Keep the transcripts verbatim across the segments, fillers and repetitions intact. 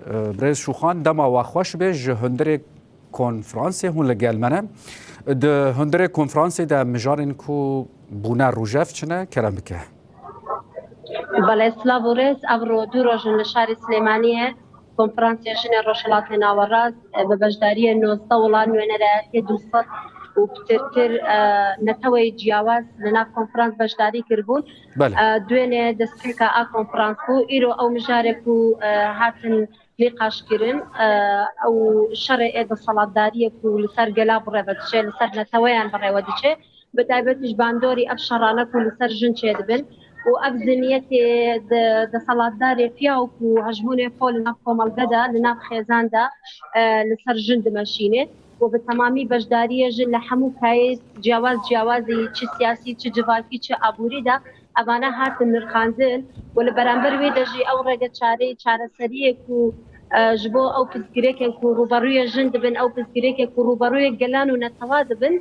Birêz Şûxan, dema we xweş be, ji hundirê konferansê hûn li gel me ne. Di hundirê konferansê de mijarên ku bûne rûjev çi ne? Kerem bike. Belê, silav û rêz. Evro du roj in li şarê Silêmaniyê konferansê jinên Rojhilatê Nawerast, e, bi beşdariyê nozdeh welat nûnerê, du sed û pitirtir, e, neteweyê ciyawaz li nav konferans beşdarî kiribûn. Belê. E, duênê destpêka a konferans bû. Îro ew mijarê ku, e, hatin nîqaşkirin, e, ew şerê ê desthilatdariyê ku li ser gela birêve diçe, li ser neteweyan birêve diçe, bi taybet ji bandorî ev şerane ku li ser jin çêdibin û ev ziniyetê de, desthilatdarê piyaw ku hejmûnê xwe li nav komelge de, li nav xêzan de, e, li ser jin dimeşîne û bi temamî beşdariyê jin li hemû kayê ciyawaz ciyawazî, çi siyasî, çi civakî, çi aborî de, evane hatin nirxandin û li beramber wê de jî ew rêge çarê, çareseriyê ku, e, ji bo ew pirsgirêkên ku rûberûyê jin dibin, ew pirsgirêkên ku rûberûyê gelan û netewa dibin,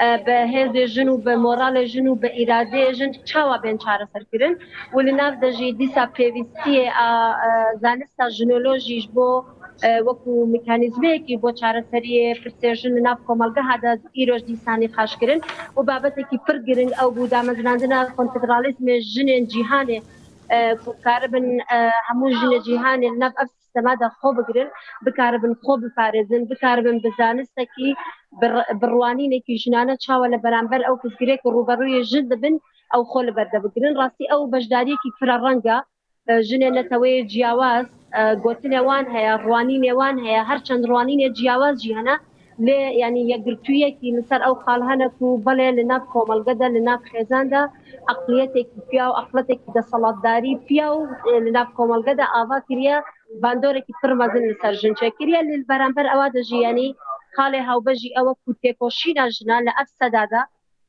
e, bi hêzê jin û bi moralê jin û bi îradeyê jin çawa bên çareserkirin û li nav de jî dîsa pêwîstiyê a, e, zanista jinolojî ji bo, e, wekû mekanîzmeyekî bo çareseriyê pirsê jin li nav komelgeha de îroj dîsa nîqaşkirin û babetekî pir giring ew bû damezrandina konfederalîzmê jinên cîhanê, e, ku karibin, e, hemû jinê cîhanê li nav ev sîstema de xwe bigirin, bikaribin xwe biparêzin, bikaribin bi zanistekî, bi r-, bi ronînekî jinane çawa li beramber ew pirsgirêk rûberûyê jin dibin, ew xwe li ber de bigirin. Rastî ew beşdariyekî pir reng e. E, jinê neteweyê ciyawaz, e, gotinê wan heye, ronînê wan heye, her çend ronînê ciyawaz jî hene, lê, yanî, yekgirtûyekî li ser ew qal hene ku belê li nav komelge de, li nav xêzan de, eqliyetekî piyaw, eqletekî desthilatdarî piyaw, e, li nav komelge de ava kiriye, bandorekî pir mezin li ser jin çêkiriye. Lê li beramber ewa de jî, yanî, xalê hawbejî ew e ku têkoşîna jina li ev seda de,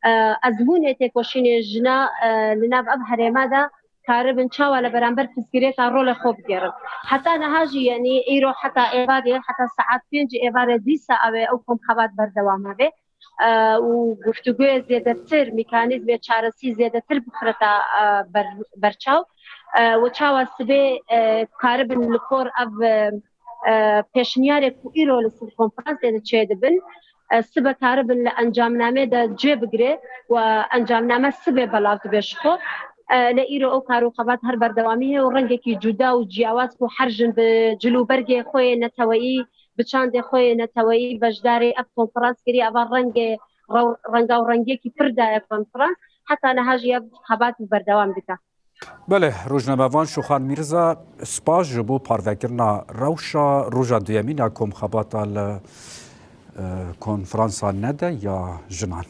e, ezmûnê têkoşînê jina, e, li nav ev herêma de karibin çawa li beramber pirsgirêka rolê xwe bigêrin. Heta niha jî, yanî îro heta êvarê, heta saet pêncî êvarê dîsa ew ê ew komxebat berdewam hebe, e, û guftûgoyê zêdetir, mekanîzmê çaresî zêdetir bixireta, e, ber-, berçaw, e, û çawa sibê, e, karibin li kor ev, e, e, pêşniyarê ku îro li ser konferansê de çêdibin, e, sibe karibin li encamnamê de cê bigire û encamname sibê belav dibe ji xwe. E, lê îro ew kar û xebat her berdewamî heye û rengekî cuda û ciyawaz ku her jin bi cil û bergê xwe yê neteweyî, bi çandê xwe yê neteweyî beşdarê ev konferans kiriye, eva rengê rew-, renga û rengekî pir daye konferans. Heta niha jî ev xebat berdewam dike. Belê, rojnamevan Şûxan Mîrza, spas ji bo parvekirina rewşa roja duyemîn a komxebata li, e, konferansa nede ya jinan.